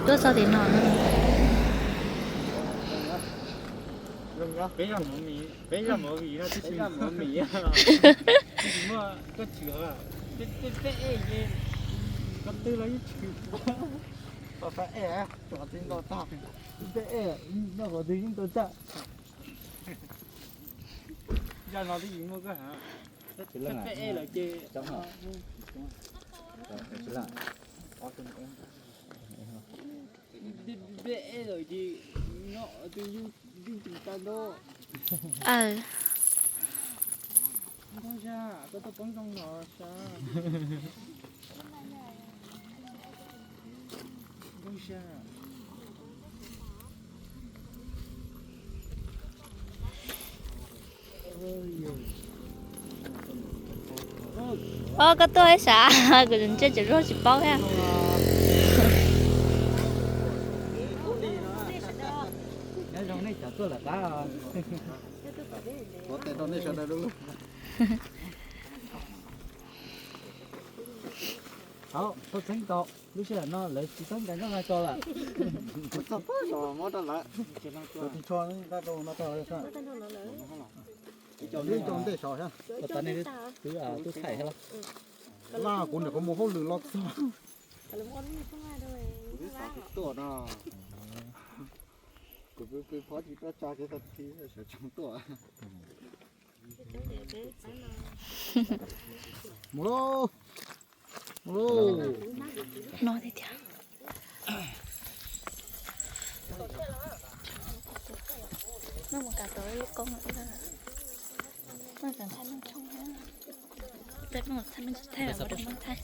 Tuaj txog tim no. Peb zaj movie no, peb zaj movie, peb zaj movie. Muaj koj chwv, peb, peb, peb ej, ko tw los yeej chwv. Peb ej, peb ej, nyob qhov twg yeej tau tag. Zaj no twb yeej muaj koj ha. Peb ej lawm ces peb ej lawm ces nyob twg yeej tsis tau nto. Nkaug zaj, koj tuaj poob zoo no sas. Nkaug zaj. Os, koj tuaj ib sas, kuv ntsia cov zog tsis paub thiab. Nyob zoo nej cov tuaj lawm qab. Ua tes rau nej sawv daws lub lub. Thaum txheeb tau lub sij hawm no lawv tsis txeeb cov nyob no tso lawm. Txog tag los muab rau lawv. Tus tsho no rau no rau lawv. Ib co ntej saud thiab. Twb, twb thaij thiab los. Laj kuv niam qhuav mus hauj lwm los txog. Tuaj no. Kuv pw pw phob tsis tuaj tsa kev tag thi sawv tsees tuaj. Mus lauj, mus lauj. No tiag tiag. Noj mus kav tau lub koob, peb thaij meej tshoob, peb thaij meej tshoob, peb thaij ua dab meej thaij.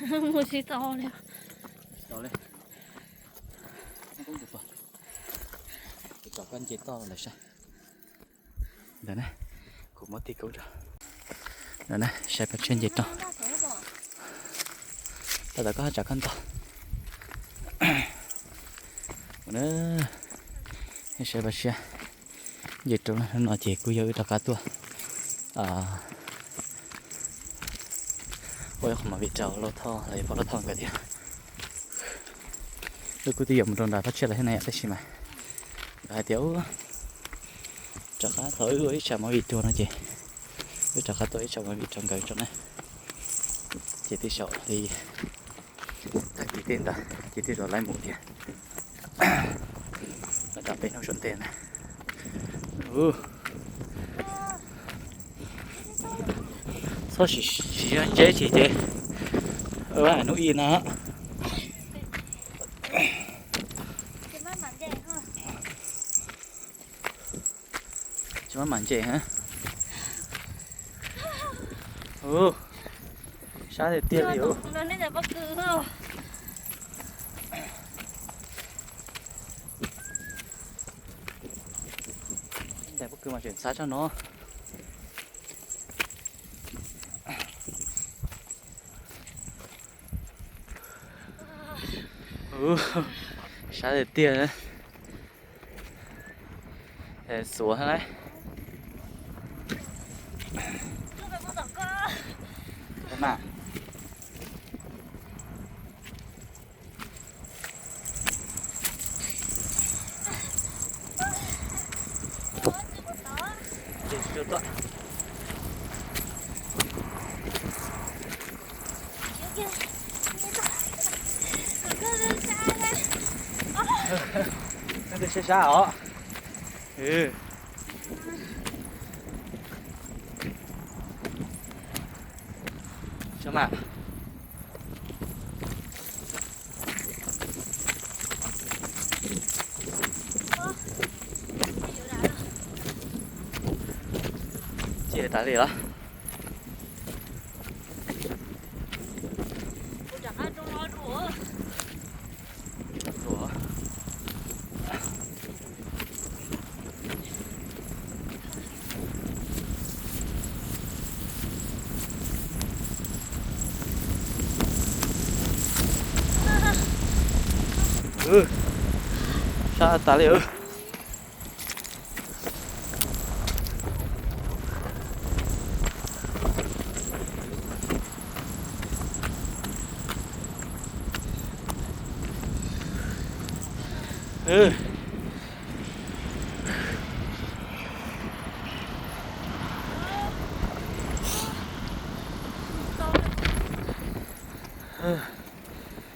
Mus tsis tau li. Tsis tau li. Kuv tsom koj nce toj lawm saib. Ntawd na, kuv muab tib kub rau. Ntawd na, saib pab tshiab nce toj. Tab tom koj tsam koj nto. Ua na, saib pab tshiab nce rau no ces kuj yog wb rov qab tuaj ua ib qho movie rau Lauj Thoj los yog pog Lauj Thoj nkawd thiab. Wb kuj twb yuav mus rau nram Pab Tshiab lawm thiab na yom, tab sis mas nkawd hais tias rov qab thaum wb ua ib tsam movie rau no ces wb rov qab tuaj ib tsam movie rau nkawd tso na. Ces twb xyaum li tag kis tej ntawd ces twb rov lawv mus thiab. Lawv rau peb hnub saum ntej na. Txhob siv zog ntse tsis ces hnub ib no. Tsis maj mam nce. Ua, sab tiag tiag li os. Ntawm pob kws mas tseem ntxhab tshaj no. Ua, sab tiag tiag. Xuav thiab lauj. Sab sab os. Tso mas. Tig tas li los? Sab tas li.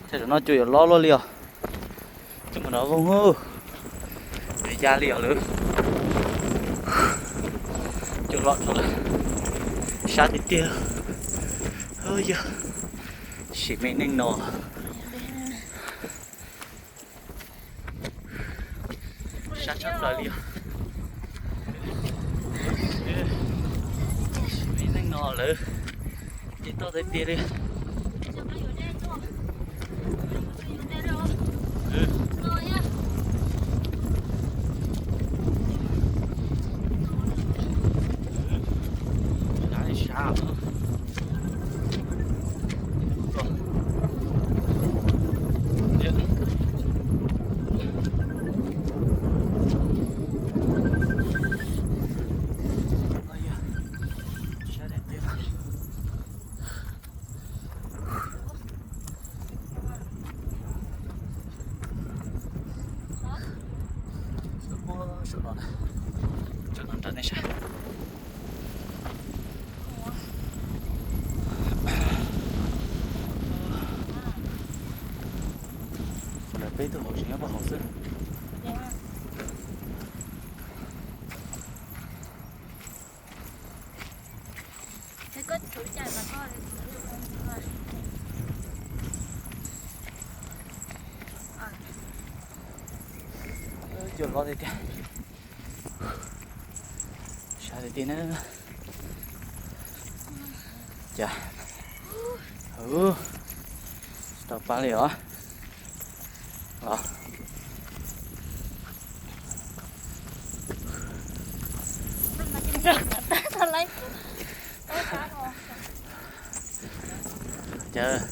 Ces tam no cua yuav loj luaj li os. Coj mus nov voog, yuav ya li os lawm. Cua loj tshaj lawm, sab tiag tiag. Yog sim me neej no. Sab tshaj plaws li os. Sim me neej no lawm, ces toj tiag tiag li. Saum no, tso no nrad nej saib. Lawv peb tug hauv tseem nyob puag hauv xwb. Cua loj tiag tiag. Sab tiag tiag na. Cas, tsis tau pab li os. Los, cas,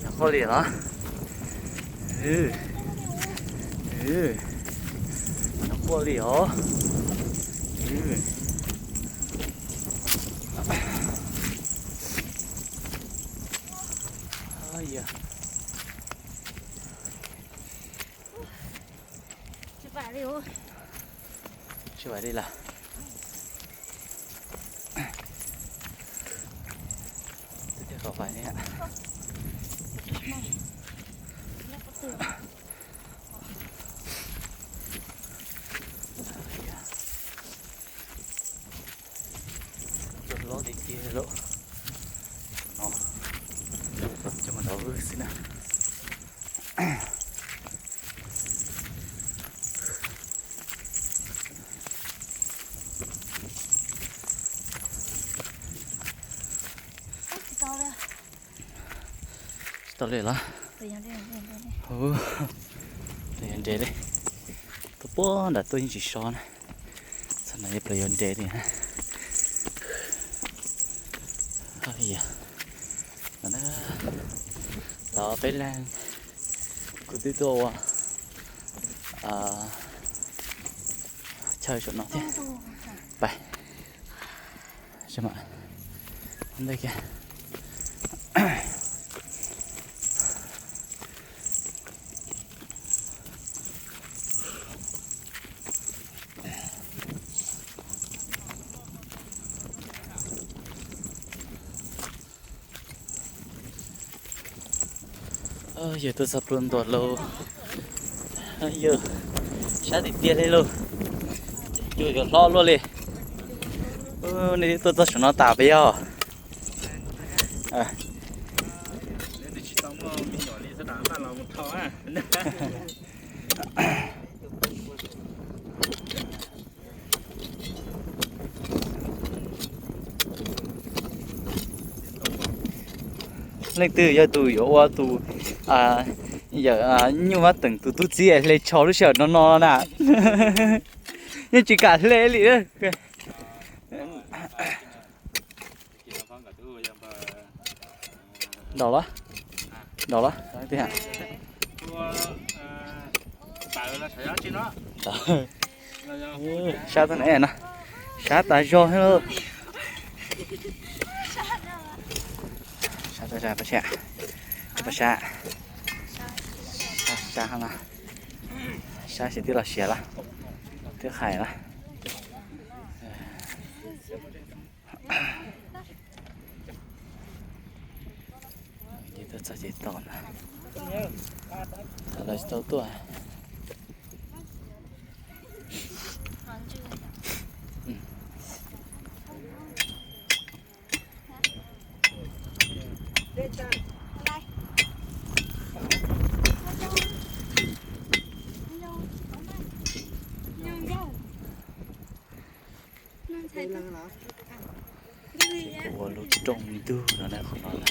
nyob quaj li los? Nyob quaj li os. Tsis vam li lawm. Twb tiag kom vam li. Cua loj tiag tiag lauj. No, coj mus nov vwj xwb na. Tsis tau li los? Tus yog nres li. Tuaj puag nram tuaj yeej tsis so na. Txog no yog plaws yog nres li na. Los peb leeg kuj twb tuaj ua chaw saum no thiab. Pais, ntej kiag. Yawg tuaj txog plua ntuas lauj. Yawg, sab tiag tiag li lauj. Cua yuav hlob luaj li. Nej twb tuaj txog saum no tas puas yog? Leej twg yog tus yuav ua tus yawm nyuj vab teem tus tub txib hle tsho lub sij hawm no no na? Yeej tsis kam hle li. Ntaus los, ntaus los. Sab tag na, sab tas zog. Sab, sab, sab, sab, sab xyov twb los siav lawm, twb hais lawm. Ces tuaj txog ces tau na. Lawv tsis tau tuaj. Ua lub rooj ntug no na, qhov no na.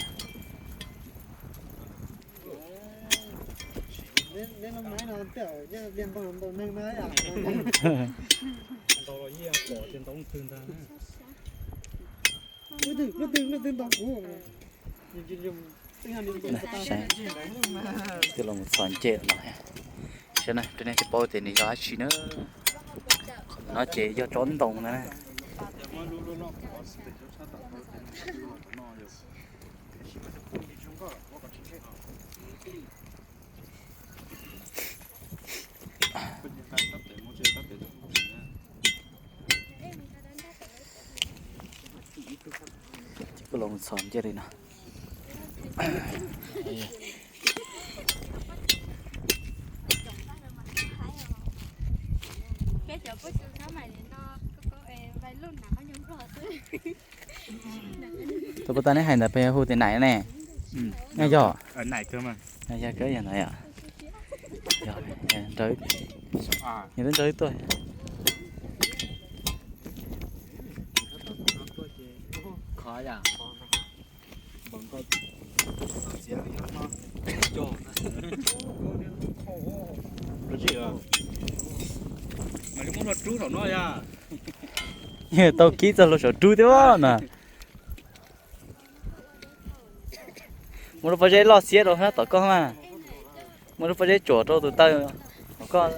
Saib, twb los mus txhos ncej no. Saib na, rau nej tsis paub tias nws yog dab tsi na. Qhov no ces yog tsob ntoo na. Ces kuj los txhos ncej li no. Tus puas tas neb hais ntawd peb hu tias nais ne. Nyob yog, yog kawg yog ntawd yom. Yog nraug tuaj. Tau kib txog lub saum rub thiab na. Muaj lub pob zeb loj xiab rau sab tom koj mas. Muaj lub pob zeb tsuam rau tus taw hauv koj.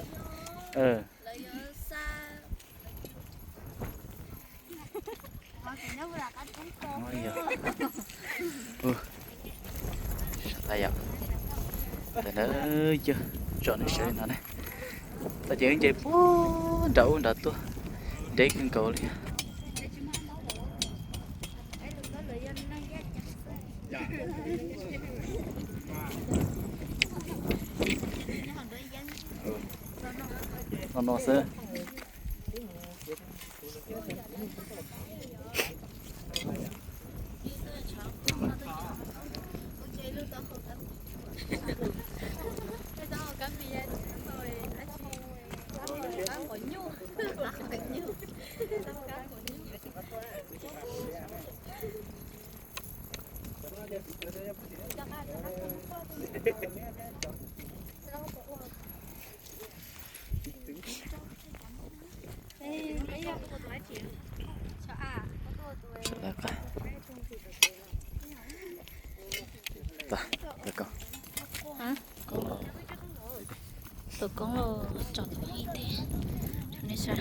Sab tas yom. Tam ntawd yog tsom nej sawv no ne. Tau ces wb nce puag nram ub nrad tuaj, deb kawg nkaus li. No no xwb. Tus koob los tsom ib teg rau nej saib.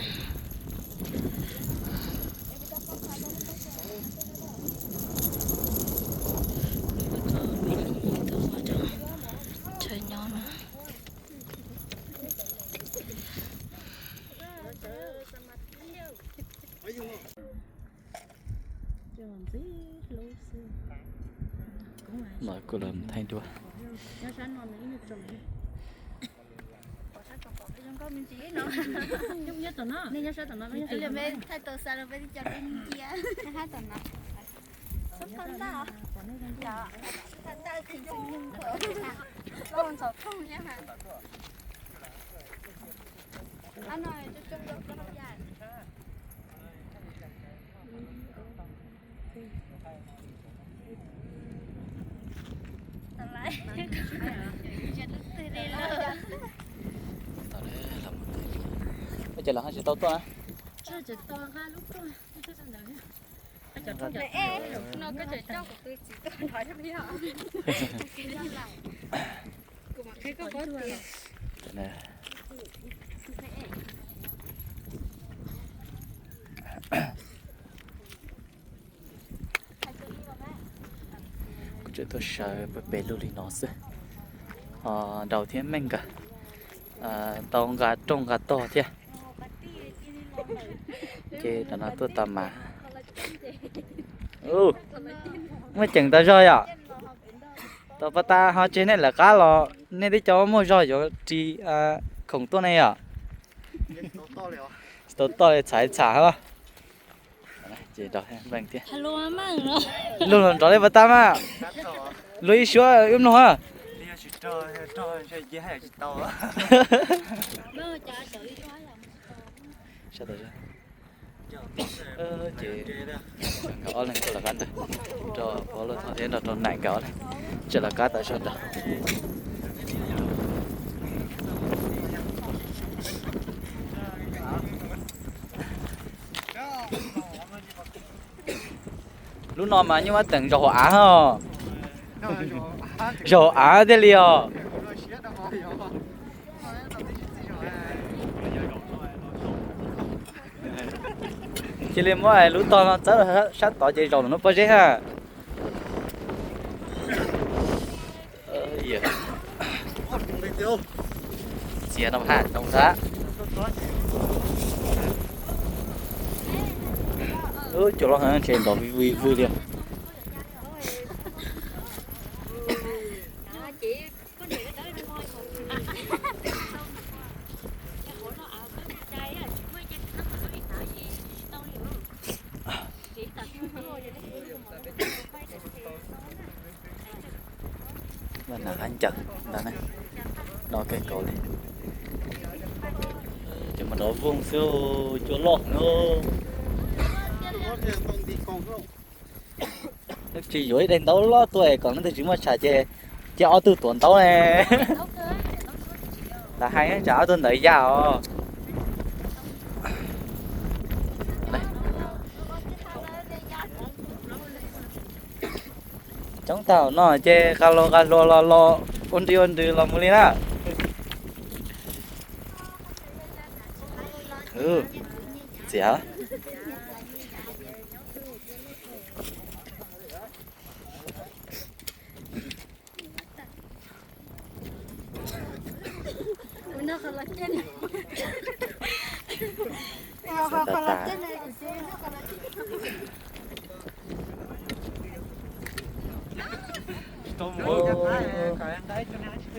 Chaw nyob no. Los kuj los thaij duab. Ces lawv ho tsis tau tuaj na. Kuv tseem tuaj sawv pem pem lug li no xwb. Ho Daus thiab Meej nkawd tau nqa rooj nqa tog thiab. Ces tam no tuaj tas mas. Muaj ceem tas zog yom. Tau pab tab ho tseg nej lawv qab los nej tib co muaj zog yuav ris khoom tuaj ne yom. Tsis tau toj li, txham txham os. Ces nrog Meej thiab. Luag los nrov li pab tab mas. Luag ib suab wb mloog. Ces nkawd ob leeg tuaj lawv qab ntawd, nrog Pov Luaj Thoj thiab nrog rau Nais nkawd ob leeg tseem lawv qab tawm zog ntawd. Lub no mas nyuj Mab Teem zaum hauv av os. Zaum hauv av thiaj li os. Cia li muab lub tog no txawb sab tod ces zaum lub pob zeb ha. Txias no ha, zoo ntag. Ub, cua loj heev, ntshe nrov vwj vwj li. Vaj nam qab ncaws ntag na, no kawg nkaus li. Ces mas nrov vooj xwb, cua loj heev. Tsis yuav ib daim ntaub loj tuaj es kom leej twg tsis muaj tsham ces cia ob tug tuav ntaub ne. Lawv hais tsam ob tug ntawd ya os. Coob tag no ces nqa los nqa hluas los los ua nri ua nri los mus li na. Txiav.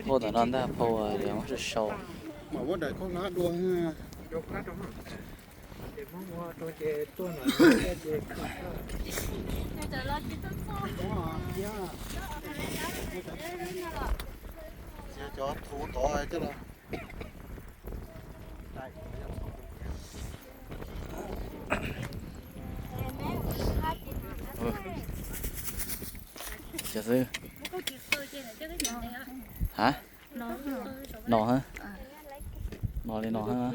Phau ntawm no ntag, phau uas sau sau. Cov xwb. Ha? No ha? No li no ha?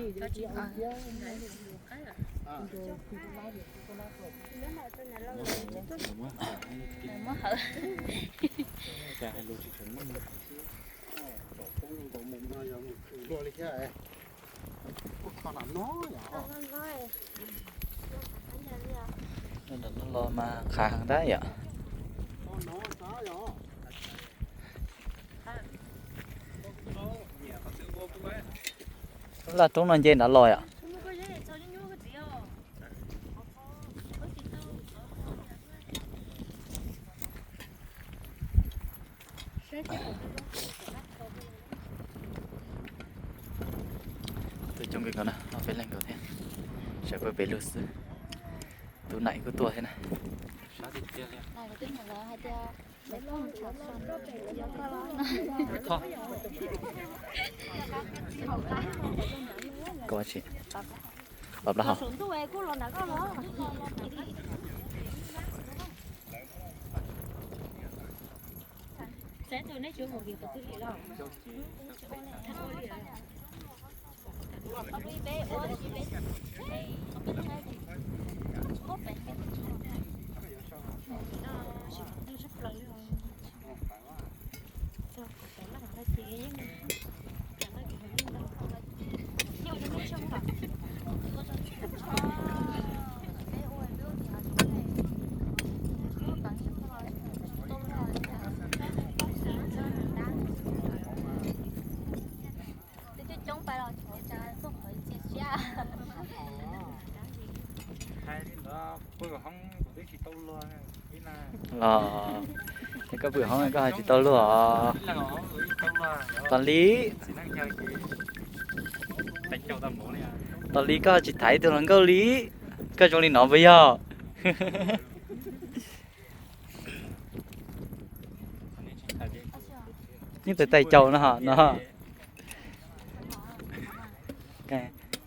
Los mas qhav heev ntag yom. Laj roob no nce nrad los yom. Tuaj coob kawg nkaus na, ob peb leeg nkaus thiab. Sawv pawg pem lug xwb. Tus Nais kuj tuaj thiab na. Koj tsis pab plab hos. Los, koj pw hoob koj ho tsis tau luag os. Tos li, tos li koj ho tsis thaiv ib tug hluas nkauj li. Koj zoo li no puas yog? Yeej tais tais caus no no.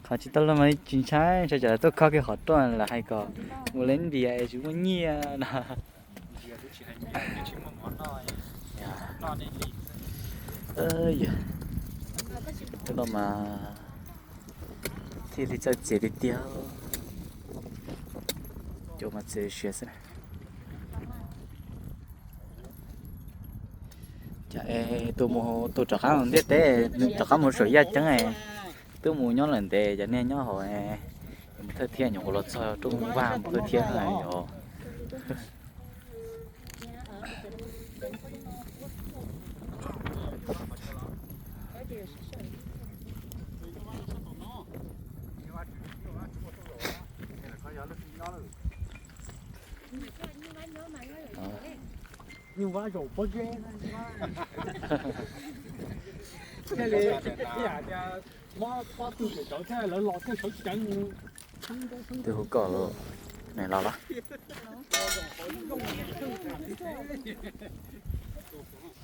Qhov tsis tau luag mas tsis ntshai, ntshai tsam tuaj khob kiag qhov rooj lawv hais kom ua le npias es tsis muaj nyiaj no. Tus no mas thiaj li txawj txiav tiag tiag. Cov mas txiav siav xwb. Cas es tus mus tus rov qab ntiaj teb, rov qab mus saum yaj ceeb, twb mus nyob lawm ntev, cov niag nyob hauv mus thawj thiab nyuam qhuav los txog rooj vag mus thawj thiab yom. Nyuj vab zaum pob zeb. Thiaj li ib yam tias mob pob tw pem cov thiab lawv los thiaj sawv ceev. Twb hu koj los, nws los los.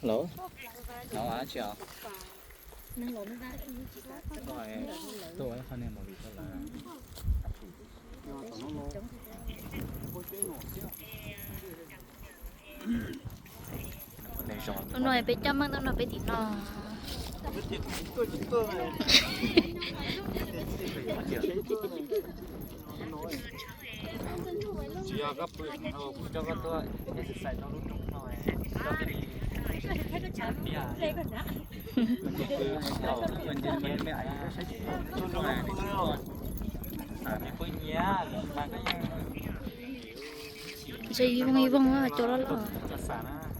Los, los dab tsi os? Tus no peb coj Meej tuaj nrog peb tim no. Tsis yog koj pw, kuv coj koj tuaj exercise rau lub roob no, koj thiaj li tiag. Pw, pw nyias, me pw nyias mas koj yeej ntshe ib voog ib voog cov loj loj.